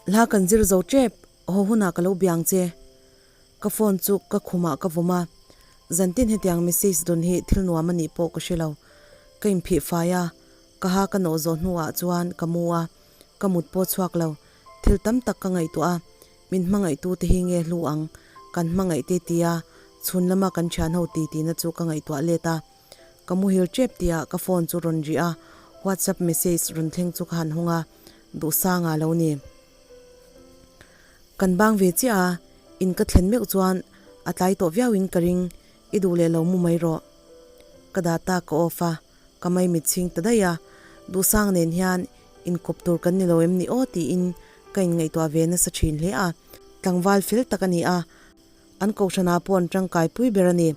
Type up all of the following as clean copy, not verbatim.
Hla kan zir zo tep, haw hunah ka lo biang che. Ka phone chu ka khumah ka vawm a, zantin hetiang message dawn hi thil nuam a nih pawh ka hre lo. Ka inphih fai a, ka ha ka nawh zawh hnuah chuan ka mu a, ka mut pawh chhuak lo. Thil tam tak ka ngaihtuah a, min hmangaihtu te hi nge hlu ang, kan hmangaih te tia chhun lama kan thian ho ti tihna chu ka ngaihtuah let a. Ka muhil tep tia ka phone chu rawn ri a, WhatsApp message rawn thleng chu ka han hawng a, Duhsanga lo ni. Kan bang ve chiah a, in ka thlen meuh chuan a tlai tawh viau in ka ring, i duh leh lo mu mai rawh. Ka data ka off a, ka maimit chhing ta daih a, Duhsang nen hian inkawp tur kan ni lo em ni aw tiin ka inngaihtuah ve nasa thin hle a, tlangval fel tak a ni a, an kohhranah pawh an tangkai pui ber a ni.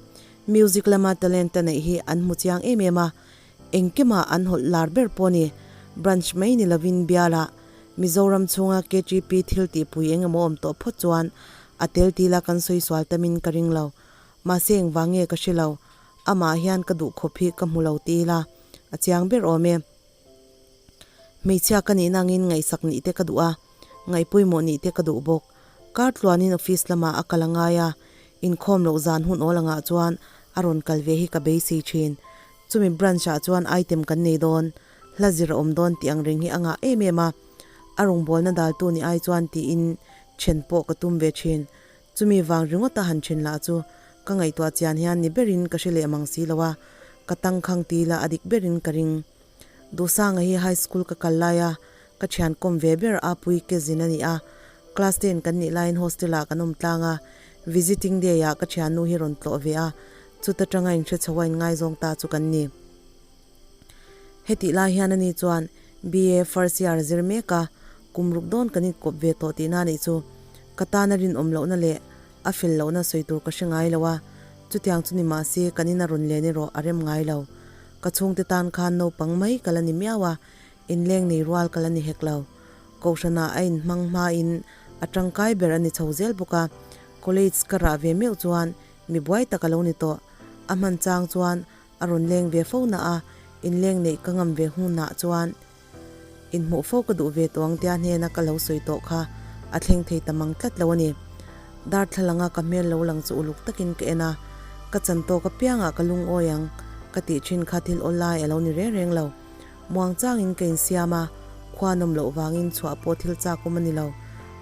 Music lama talent a neih hi an hmu chiang em em a, engkimah an hawlh lar ber pawh a ni. Branch mai ni lovin bialah Mizoram chhunga KTP thil tihpui eng emaw awm tawh phawt chuan a tel tila kan sawi sual tamin ka ring lo. Mahse engvang nge ka hre lo, amah hian ka duh khawp hi ka hmu lo ti ila a chiang ber awm e. Hmeichhia ka nihna angin ngaihsak nih te ka duh a, ngaihpawimawh nih te ka duh bawk. Kar tluanin office lamah a kal a ngai a, inkhawm loh zan hun awl angah chuan a rawn kal ve hi ka beisei thin. Chumi branch ah chuan item kan nei dawn, hla zir a awm dawn tih ang reng hi a ngah em em a, a rawngbawlna daltu ni ai chuan tiin then pawh ka tum ve thin. Chumi vang ringawt a han then lah chu ka ngaihtuah chian hian ni berin ka hre leh mang si lo a, ka tangkhang ti ila a dik berin ka ring. Duhsanga hi high school ka kal lai a, ka thian kawm ve ber a pui ke zin a ni a, class ten kan nih laiin hostel ah kan awm tlang a, visiting day ah ka thiannu hi rawn tlawh ve a, chuta tanga inhre chho a inngaizawng ta chu kan ni. Hetih lai hian ani chuan BA first year a zir mek a, kum ruk dawn kan inkawp ve tawh tihna anih chu. Ka tana rinawm lohna leh a fel lohna sawi tur ka hre ngai lo a, chutiang chu ni mahse kan ina rawn len erawh a rem ngai lo. Ka chhungte tan khan naupang mai ka la ni miau a, inleng nei rual ka la ni hek lo. Kohhranah a inhmang hmain a tangkai ber a ni chho zel bawk a, college ka rah ve meuh chuan mi buai tak a lo ni tawh. A hman chang chuan A rawn leng ve fo na a, inleng neih ka ngam ve hunah chuan inhmuh fo ka duh ve tawh ang tia hnena ka lo sawi tawh kha a thleng thei ta mang tlat lo a ni. Darthlalanga ka hmel lo lang chu uluk takin ka en a, ka chan tawk apiangah ka lungawi ang ka tih thin kha thil awl lai a lo ni reng reng lo. Muang changin ka insiam a, khua nawm loh vangin chhuah pawh thil chak awm a ni lo.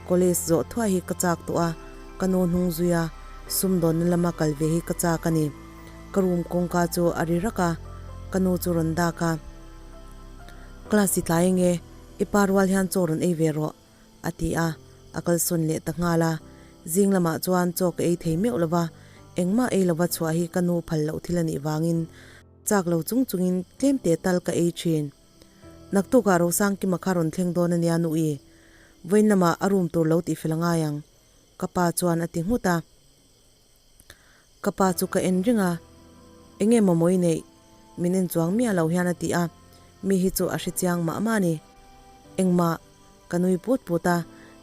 College zawh thuai hi ka chak tawh a, ka nu hnung zui a, sumdawnna lama kal ve hi ka chak a ni. Ka room kawngka chu a ri rak a, ka nu chu rawn dak a, Class i tlai enge, i pa rual hian chaw rawn ei ve rawh, a ti a, a kalsawn leh ta nghal a. Zing lamah chuan chaw ka ei thei meuh lo va, engmah ei lova chhuah hi ka nu phal loh thil a nih vangin chak lo chung chungin tlem te tal ka ei thin. Naktukah Rosangkima kha rawn thleng dawn a nia nu i, vawiin lamah a room tur lo tihfel a ngai ang, ka pa chuan a ti nghut a. Ka pa chu ka en reng a, Enge maw mawi neih? Min en chuang miah lo hian a ti a, mi hi chu a hre chiang mah mah a ni. Engmah? Ka nui put put a,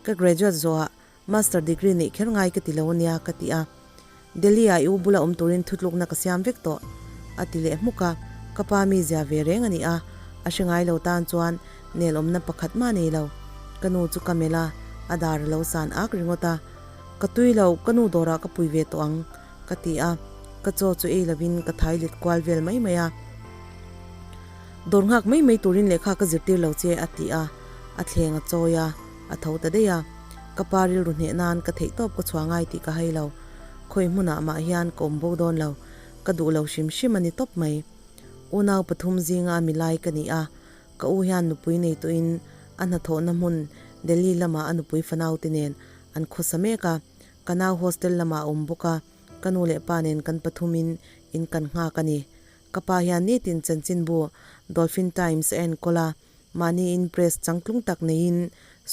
ka graduate zawhah master degree neih kher ngai ka ti lo ania ka ti a. Delhi ah i u bula awm turin thutlukna ka siam vek tawh a ti leh hmuk a, ka pa mi zia ve reng a ni a, a hre ngai lo tan chuan nel awmna pakhat mah nei lo. Ka nu chu ka melh a, a dar a lo san ak ringawt a. Ka tui lo, ka nu dawrah ka pui ve tawh ang, ka ti a, ka chaw chu ei lovin ka thai let kual vel mai mai a. Dawr nghak mai mai turin lehkha ka zirtir lo che, a ti a, a thleng a chawi a, a tho ta daih a. Ka pa rilru hneh nan ka theih tawp ka chhuah ngai tih ka hai lo, khawi hmunah mah hian ka awm bo dawn lo, ka duh lo hrim hrim a ni tawp mai. Unau pathum zinga mi lai ka ni a, ka u hian nupui nei tawhin a hnathawhna hmun Delhi lamah a nupui fanaute nen An khawsa mek a, ka nau hostel lamah a awm bawk a, ka nu leh pa nen kan pathumin in kan nghak a ni. Ka pa hian nitin chanchinbu Dolphin Times a enkawl a, mahniin press changtlung tak neiin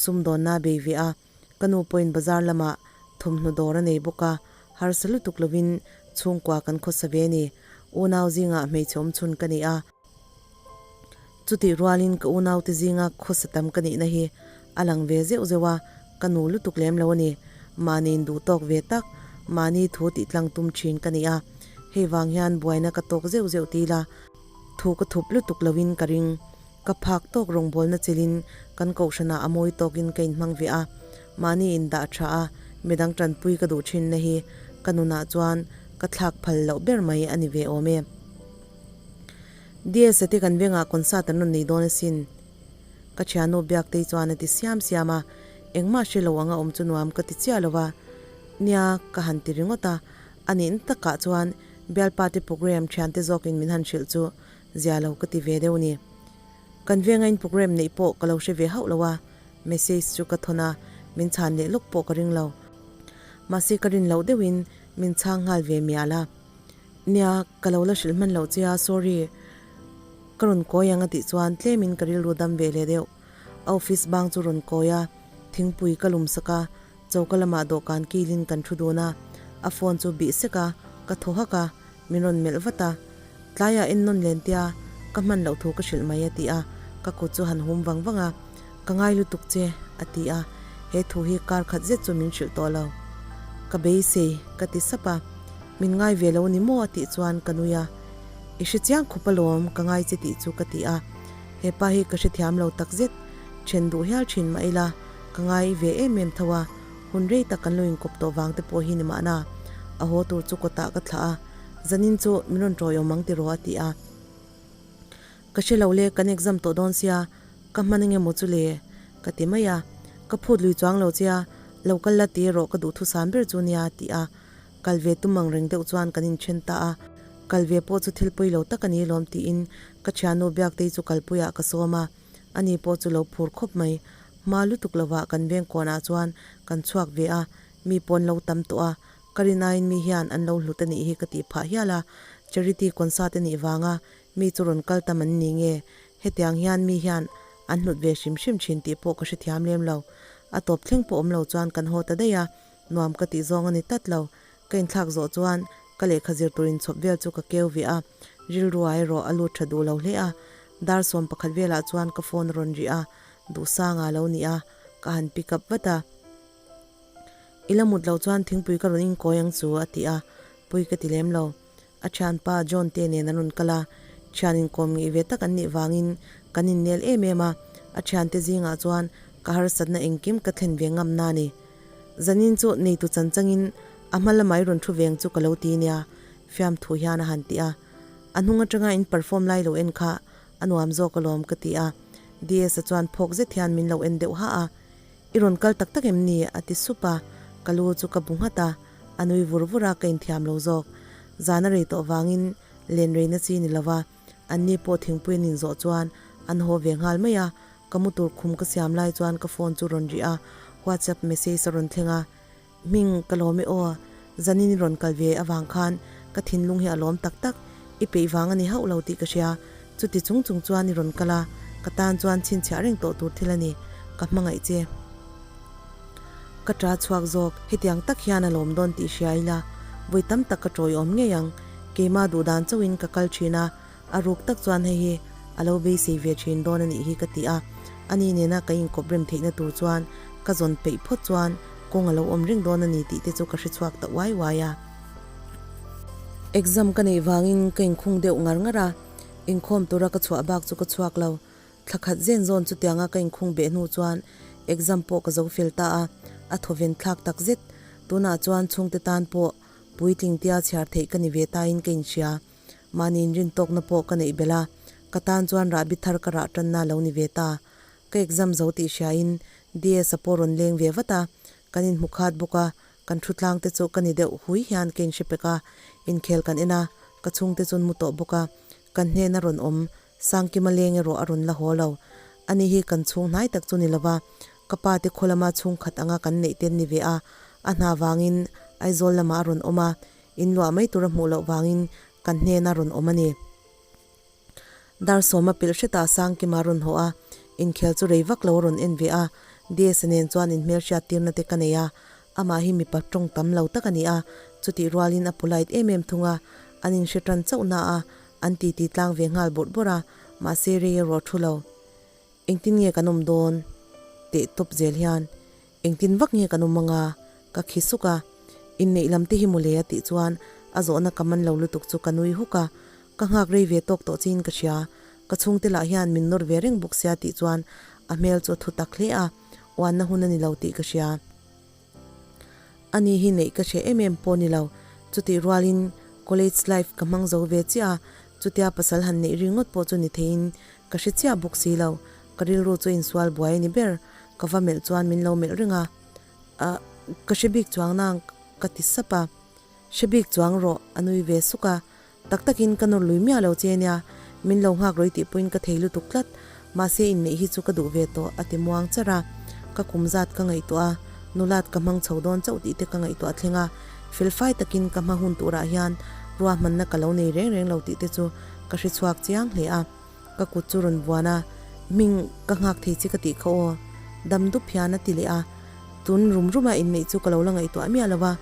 sumdawnna a bei ve a, ka nu pawhin bazar lamah thawmhnaw dawr a nei bawk a, harsa lutuk lovin chhungkua kan khawsa ve a ni. Unau zingah hmeichhe awmchhun ka ni a. Chutih rualin ka unaute zinga khawsa tam ka nihna hi a lang ve zeuh zeuh a, ka nu lutuk lem lo a ni. Mahni induh tawk ve tak, mahni thu tih tlang tum thin ka ni a, hei vang hian buaina ka tawk zeuh zeuh ti ila, thu ka thup lutuk loin ka ring. Ka phak tawk rawngbawlna chilin kan kohhranah a mawi tawkin ka inhmang ve a. Mahni indah tha a, midang tanpui ka duh thinna hi ka nunah chuan ka thlak phal loh ber mai a ni ve awm e. DS-a te kan vengah concert an rawn nei dawn asin. Ka thiannu Biaktei chuan a ti siam siam a, engmah hre lo anga awm chu nuam ka ti chiah lo va, nia ka han ti ringawt a, a nihna takah chuan bialpa te program thiante zawkin min han hrilh chu zia lo ka ti ve deuh ni. Kan venga in program neih pawh ka lo hre ve hauh lo a, message chu ka thawn a, min chhan leh lawk pawh ka ring lo. Mahse ka rin loh deuhin min chhang nghal ve mial a. Nia, ka lo la hrilh hman loh che a, sorry. Ka rawn kawi ang a tih chuan tlemin ka rilru dam ve leh deuh. A office bang chu rawn kawi a, thingpui ka lum sak a, choka lamah dawhkan kilin kan thu dun a. A phone chu bih sek a, ka thaw hak a, min rawn melh vat a. Tlaiah en nawn len tia, ka hman loh thu ka hrilh mai a ti a, ka kut chu han hum vang vang a, Ka ngai lutuk che, a ti a, he thu hi kar khat zet chu min hrilh tawh lo. Ka beisei, ka ti sap a, min ngai ve lo ni maw a tih chuan ka nui a, I hre chiang khup alawm, ka ngai che tih chu ka ti a, hepa hi ka hrethiam lo tak zet, then duh hial thin mah ila, ka ngai ve em em tho a, hun rei tak kan lo inkawp tawh vang te pawh hi ni mahna, a haw tur chu kawtah ka thlah a, zanin chu min rawn tawiawm ang tiraw a ti a. Ka hre lo le, kan exam tawh dawn sia, ka hman enge maw chu le? ka ti mai a, ka phut lui chuang lo che a, lo kal la ti erawh ka duhthusam ber chu nia ti a, kal ve tum ang reng deuh chuan kan inthen ta a, kal ve pawh chu thil pawi lo tak a ni lawm tiin ka thiannu Biaktei chu kalpuiah ka sawm a, ani pawh chu lo phur khawp mai, hma lutuk lovah kan veng kawnah chuan kan chhuak ve a, mi pawn lo tam tawh a, Ka rinaiin mi hian an lo hlut a nih hi ka tih phah hial a, charity concert a nih vanga mi chu rawn kal tam an ni nge? Hetiang hian mi hian an hlut ve hrim hrim thin tih pawh ka hrethiam lem lo. A tawp thleng pawh awm lo chuan kan haw ta daih a, nuam ka tih zawng a ni tlat lo. Ka inthlak zawh chuan ka lehkha zir tur inchhawp vel chu ka keu ve a, rilrua erawh a lut tha duh lo hle a. Dar 11 velah chuan ka phone a rawn ri a, Duhsanga lo ni a, ka han pick up vat a. I la mut loh chuan thingpui ka rawn inkawi ang chu, a ti a, pui ka ti lem lo. A thianpa John te nen an rawn kal a, thian inkawm ngeih ve tak an nih vangin kan innel em em a, a thiante zingah chuan ka harsatna engkim ka thlen ve ngam na ni. Zanin chu neitu chan changin a hma lamah i rawn thu veng chu ka lo ti nia, fiamthu hian a han ti a. A hnung atanga in perform lai lo en kha a nuam zawk alawm ka ti a, DS-a chuan phawk zet hian min lo en deuh hah a. I rawn kal tak tak em ni? a ti sup a, ka lu chu ka bu nghat a, a nui vur vur a, ka inthiam lo zawk. Zan a rei tawh vangin len reina chi ni lova, anni pawh thingpui an inzawh chuan an haw ve nghal mai a, ka mu tur khum ka siam lai chuan ka phone chu rawn rih a, WhatsApp message a rawn thleng a, Hming, ka lawm e aw, zanin i rawn kal ve avang khan ka thinlung hi a lawm tak tak, i peih vang a ni hauh lo tih ka hria, chuti chung chung chuan i rawn kal a, ka tan chuan chhinchhiah reng tawh tur thil a ni, ka hmangaih che. Ka ta chhuak zawk, hetiang tak hian a lawm dawn tih hria ila, vawi tam tak ka tawiawm ngei ang, keimah duhdan chauhin ka kal thin a, A ruk tak chuan hei hi a lo beisei ve thin dawn a nih hi ka ti a, ani nena ka inkawp rem theihna tur chuan ka zawn peih phawt chuan kawng a lo awm reng dawn a ni tih te chu ka hre chhuak ta uai uai a. Exam ka neih vangin ka inkhung deuh ngar ngar a, inkhawm tura ka chhuah bak chu ka chhuak lo. Thla khat zen zawn chutianga ka inkhung beh hnu chuan exam pawh ka zo fel ta a, a thawven thlak tak zet. Tunah chuan chhungte tan pawh puitling tia chhiar theih ka ni ve tain ka inhria. Mahni inrintawkna pawh ka neih belh a, ka tan chuan rahbi thar ka rah tanna a lo ni ve ta. Ka exam zo tih hriain DS-a pawh rawn leng ve vat a, kan inhmu khat bawk a, kan thu tlang te chu ka ni deuh hui hian ka inhre pek a, inkhel kan en a, ka chhungte chu an mu tawh bawk a, kan hnena rawn awm Sangkima leng erawh a rawn la haw lo. Ani hi kan chhung hnai tak chu ni lova, ka pa te khaw lama chhungkhat anga kan neih te an ni ve a, a hna vangin Aizawl lamah a rawn awm a, In luah mai tur a hmuh loh vangin kan hnena rawn awm a ni. Dar sawma pilh hretah Sangkima a rawn haw a, inkhel chu rei vak lo a rawn en ve a, DS-a nen chuan inhmelhriat tirna te ka nei a, amah hi mipa tawng tam lo tak a ni a, chutih rualin a polite em em thung a, an inhre tan chauh na a, an titi tlang ve nghal bawrh bawrh a, mahse rei erawh a thu lo. Engtin nge kan awm dawn? Teh tawp zel hian Engtin vak nge kan awm anga? Ka khi suk a, Inneih lam te hi mawle a tih chuan a zawhna ka man lo lutuk chu ka nui huk a, ka nghak rei ve tawk tawh chiin ka hria, ka chhungte lah hian min nawr ve reng bawk sia tih chuan a hmel chu a thu tak hle a, Uanna hun a ni lo tih ka hria. Ani hi neih ka hre em em pawh ni lo. Chutih rualin college life ka hmang zo ve chiah a, chutia pasal han neih ringawt pawh chu ni theiin ka hre chiah bawk si lo. Ka rilru chu insual buai a ni ber. Ka va melh chuan min lo melh reng a, Ah, ka hre bik chuang nang ka ti sap a. Hre bik chuang rawh, a nui ve suk a. Tak takin ka nawr lui miah lo che nia, min lo nghak rawih tih pawhin ka thei lutuk tlat, mahse inneih hi chu ka duh ve tawh, a ti muang charh a. Ka kum zat ka ngaihtuah a, nulat ka hmang chho dawn chauh tih te ka ngaihtuah thleng a, felfai takin ka hma hun turah hian ruahmanna ka lo nei reng reng lo tih te chu ka hre chhuak chiang hle a. Ka kut chu rawn vuan a, Hming ka nghak thei che ka tih kha aw, dam dup hian a ti leh a. Tun rum ruma inneih chu ka lo la ngaihtuah miah lo a,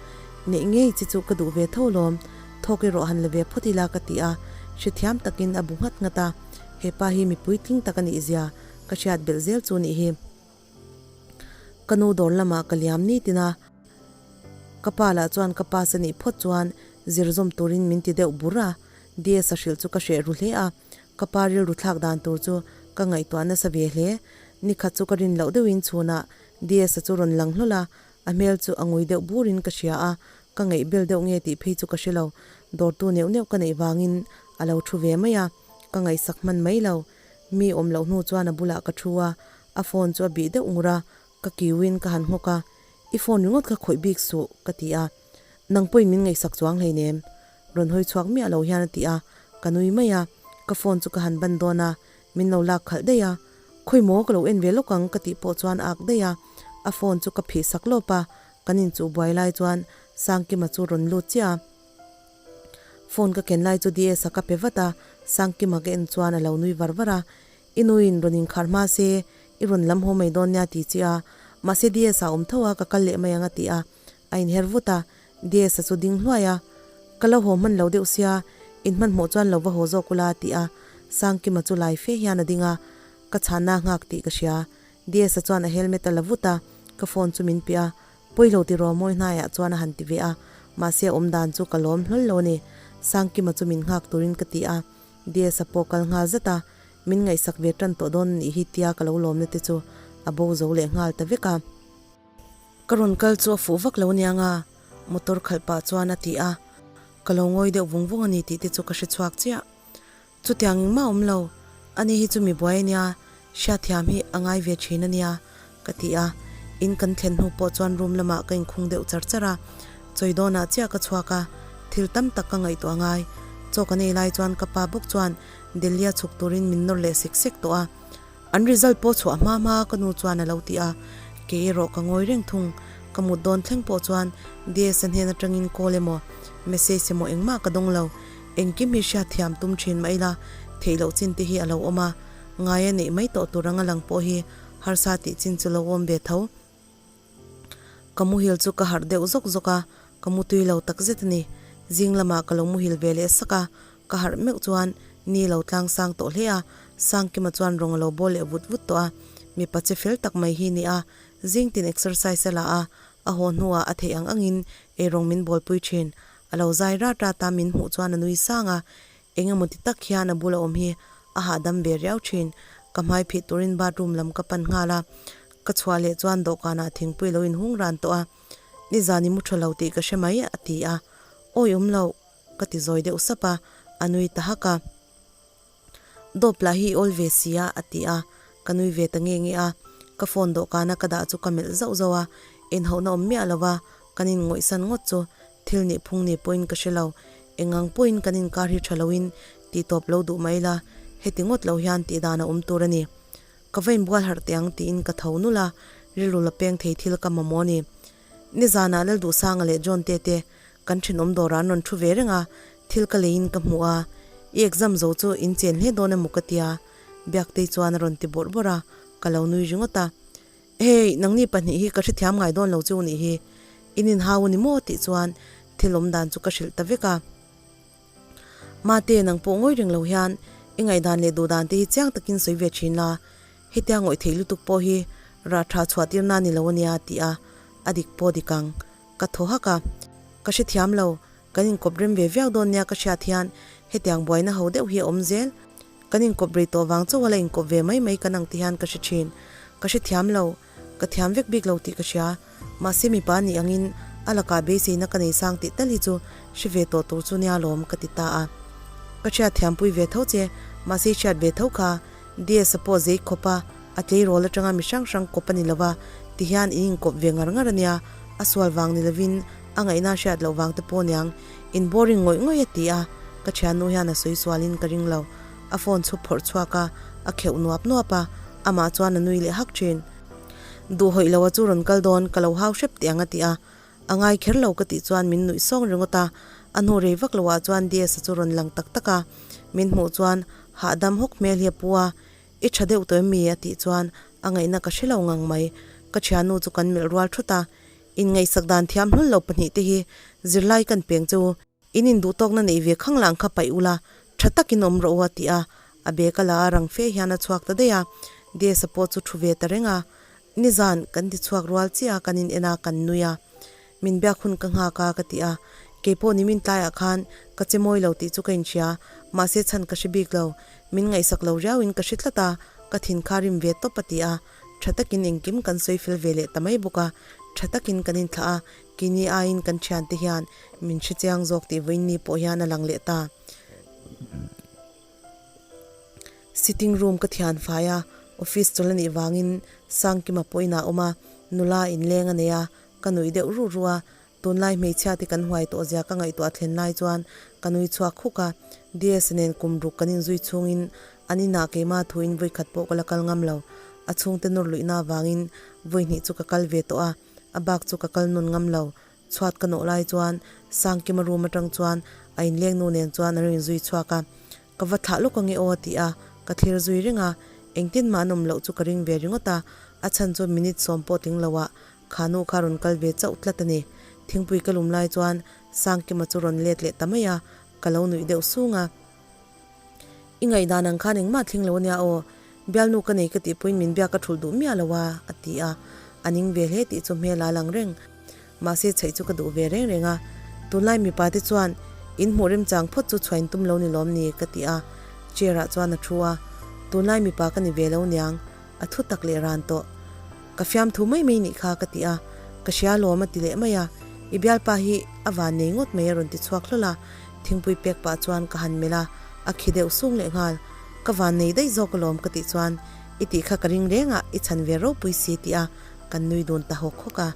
neih ngei che chu ka duh ve tho lawm, thawk erawh han la ve phawt ila ka ti a, hrethiam takin a bu nghat nghat a, hepa hi mipui tling tak a nih zia ka hriat belh zel chu nih hi. Ka nu dawr lamah ka liam nitin a, ka pa lah chuan ka pass a nih phawt chuan zir zawm turin min ti deuh bur a, DS a hrilh chu ka hreh ru hle a, ka pa rilru thlak dan tur chu ka ngaihtuah nasa ve hle. Nikhat chu ka rin loh deuhin chhunah DS a chu rawn lang hlawl a, a hmel chu a ngui deuh burin ka hria a, ka ngaih bel deuh nge tih phei chu ka hre lo, dawrtu neuh neuh ka neih vangin a lo thu ve mai a, ka ngaihsak hman mai lo. Mi awm loh hnu chuan a bulah ka thu a, a phone chu a bih deuh ngur a, ka kiuin ka han nghawk a, I phone ringawt kha khawih bik suh, ka ti a. Nang pawhin min ngaihsak chuang hleinem. Rawn hawi chhuak miah lo hian a ti a, ka nui mai a, ka phone chu ka han ban dawn a, min lo lak khalh daih a, Khawi maw ka lo en ve lawk ang ka tih pawh chuan a ak daih a, a phone chu ka phih sak lawp a, kan inchuh buai lai chuan Sangkima chu rawn lut chiah a, phone ka ken lai chu DS-a ka pe vat a, Sangkima ka en chuan a lo nui var var a, I nuin rawn inkhar hma se i rawn lam haw mai dawn nia ti chiah a, mahse DS-a awm tho a ka kal leh mai ang a ti a, A inher vut a, DS-a chu ding hluai a, Ka lo haw hman lo deuh sia, in hmanhmawh chuan lo va haw zawk ula a ti a, Sangkima chu lai fe hian a ding a, Ka chhanna a nghak tih ka hria. DS-a chuan a helmet a la vut a, ka phone chu min piah a, Pawi lo ti rawh mawi hnaiah chuan a han ti ve a, mahse a awm dan chu ka lawm hlawl lo a ni. Sangkima chu min nghak turin ka ti a, DS-a pawh kal nghal zat a, min ngaihsak ve tan tawh dawn a nih hi tia ka lo lawmna te chu a bo zo leh nghal ta vek a. Ka rawn kal chu a fuh vak lo aniang a, motor khalh pah chuan a ti a, ka lo ngawi deuh vung vung a ni tih te chu ka hre chhuak chiah. Chutiang engmah awm lo, ani hi chu mi buai ania, hriatthiam hi a ngai ve thin ania, ka ti a, in kan thlen hnu pawh chuan room lamah ka inkhung deuh char char a, chawi dawnah chiah ka chhuak a, thil tam tak ka ngaihtuah ngai. Chaw kan ei lai chuan ka pa bawk chuan Delhi-a chhuk turin min nawr leh sek sek tawh a. An result pawh chhuah hma hma ka nu chuan a lo ti a, kei erawh ka ngawi reng thung. Ka mut dawn thleng pawh chuan DS-a hnen atangin call emaw, message emaw engmah ka dawng lo. Engkim hi hriat thiam tum thin mah ila, theih loh chin te hi a lo awm a, ngaia neih mai tawh tur anga lang pawh hi harsa tih chin chu lo awm ve tho. Ka muhil chu ka harh deuh zawk zawk a, ka mutui lo tak zet a ni. Zing lamah ka lo muhil ve leh sak a, ka harh meuh chuan ni lo tlang sang tawh hle a, Sangkima chuan rawng a lo bawl leh vut vut tawh a, mipa che fel tak mai hi ni a, zing tin exercise a la a, a haw hnuah a theih ang angin eirawng min bawlpui thin. A lo zai rat rat a, min hmuh chuan a nui sang a, Eng emaw ti tak hian a bula awm hi a hahdam ve riau thin. Ka hmai phih turin bathroom lam ka pan nghal a, ka chhuah leh chuan dawhkanah thingpui lo inhung ran tawh a, Nizan i mu tha lo tih ka hre mai a ti a, Awi awm lo ka ti zawi deuh sap a, a nui ta hak a. Dawp lah hi i awl ve si a a ti a, ka nui ve ta nge nge a, ka phone dawhkana ka dah chu ka melh zauh zauh a, inhauhna awm miah lo va, kan inngawihsan ngawt chu Thil nih phung ni pawhin ka hre lo. Engang pawhin kan inkar hi tha loin tih tawp lo duh mai la, heti ngawt lo hian tih dan a awm tur a ni. Ka va inbual harh teh ang tiin ka tho nulh a, rilru la peng thei thil ka mamawh a ni. Nizanah Lalduhsanga leh John te te kan thenawm dawrah an rawn thu ve reng a, thil ka leiin ka hmu a, i exam zo chu in chen hle dawn emaw ka tia, Biaktei chuan a rawn ti bawrh bawrh a, ka lo nui ringawt a. Hei, nangni pahnih hi ka hrethiam ngai dawn lo chu nih hi. In inhau a ni maw tih chuan thil awm dan chu ka hrilh ta vek a. Mate, nang pawh ngawi reng lo hian i ngaihdan leh duhdan te hi chiang takin sawi ve thin la, hetia ngawih theih lutuk pawh hi rah tha chhuah tir na ni lo a nia ti a, a dik pawh dik ang. Ka thaw hak a. Ka hrethiam lo, kan inkawp rem ve viau dawn nia ka hriat hian hetiang buaina ho deuh hi a awm zel. Kan inkawp rei tawh vang chauh a la inkawp ve mai mai kan ang ti hian ka hre thin. Ka hrethiam lo. Ka thiam vek bik lo tih ka hria. Mahse mipa nih angin a lakah beiseina ka nei sang tih tal hi chu hre ve tawh tur chu nia lawm ka ti ta a. Ka hriat thiampui ve tho che, mahse i hriat ve tho kha DS-a pawh zei khawp a, a tleirawl atanga mi hrang hrang kawp a ni lova, tihian in inkawp ve ngar ngar a nia, a sual vang ni lovin a ngaihna hriat loh vang te pawh niang, in boring ngawih ngawih a ti a, ka thiannu hian a sawi sualin ka ring lo. A phone chu phawrh chhuak a, a kheuh nuap nuap a, amah chuan a nui leh hak thin. Duh hawih lo a chu rawn kal dawn, ka lo hau hrep teh ang a ti a. A ngai kher lo ka tih chuan min nuih sawng ringawt a, a hnu rei vak lo ah chuan DS-a chu rawn lang tak tak a, min hmuh chuan hahdam hawk hmel hi a pu a, I tha deuh tawh em mi? a tih chuan a ngaihna ka hre lo ngang mai. Ka thiannu chu kan melh rual thut a, inngaihsak dan thiam hlul lo pahnihte hi zirlai kan peng che u. In induhtawkna neih ve khang lang kha paih ula, tha takin awm rawh u a ti a, a bag a la a rang fe hian a chhuak ta daih a, DS-a pawh chu thu ve ta reng a. Nizan kan ti chhuak rual chiah a kan in en a kan nui a, min biak hun ka nghak a ka ti a, keipawh nimin tlaiah khan ka che mawi lo tih chu ka inhria, mahse chhan ka hre bik lo, min ngaihsak lo riauin ka hre tlat a, ka thin kha rim ve tawp a ti a, tha takin engkim kan sawi fel ve leh ta mai bawk a, tha takin kan inthlah a, Keini aiin kan thiante hian min hre chiang zawk tih vawiinni pawh hian a lang leh ta. Sitting room ka thian fai a, office chawlh a nih vangin Sangkima pawhin a awm a, nula inleng a nei a, ka nuih deuh ruh ruh a, tunlai hmeichhia te kan huai tawh zia ka ngaihtuah thlen lai chuan ka nui chhuak khuk a, DS nen kum ruk kan inzui chhungin an inah keimah thuin vawikhat pawh ka la kal ngam lo, a chhungte nawr luihna avangin vawihnih chu ka kal ve tawh a. A bak chu ka kal nun ngam lo. Chhuat ka nawh lai chuan Sangkima room atang chuan a inleng nu nen chuan an rawn zui chhuak a. Ka va thlah lawk ange aw a ti a, ka thlir zui reng a. Engtin mah an awm loh chu ka ring ve ringawt a, a chhan chu minute sawm pawh tling lo ah kha nu kha rawn kal ve chauh tlat a ni. Thingpui ka lum lai chuan Sangkima chu rawn let leh ta mai a, ka lo nuih deuh sung a. I ngaihdan ang khan engmah thleng lo ania aw, bialnu ka nei ka tih pawhin min biak ka thulh duh miah lo a, a ti a. A ning ve hle tih chu hmel a lang reng. Mahse chhaih chu ka duh ve reng reng a. Tunlai mipa te chuan in hmuh remchang phawt chu chhuain tum lo ni lawm ni ka ti a. Chair ah chuan a thu a. Tunlai mipa ka ni ve lo niang, a thu tak leh ran tawh. Ka fiamthu mai mai nih kha ka ti a. Ka hria lawm a ti leh mai a. I bialpa hi a van nei ngawt mai a rawn ti chhuak hlawl a. Thingpui pek pah chuan ka han melh a, a khi deuh sung leh nghal. Ka van nei daih zawk alawm ka tih chuan, I tih kha ka ring reng a, i chhan ve ropui si tih a, kan nui dun ta hawk hawk a.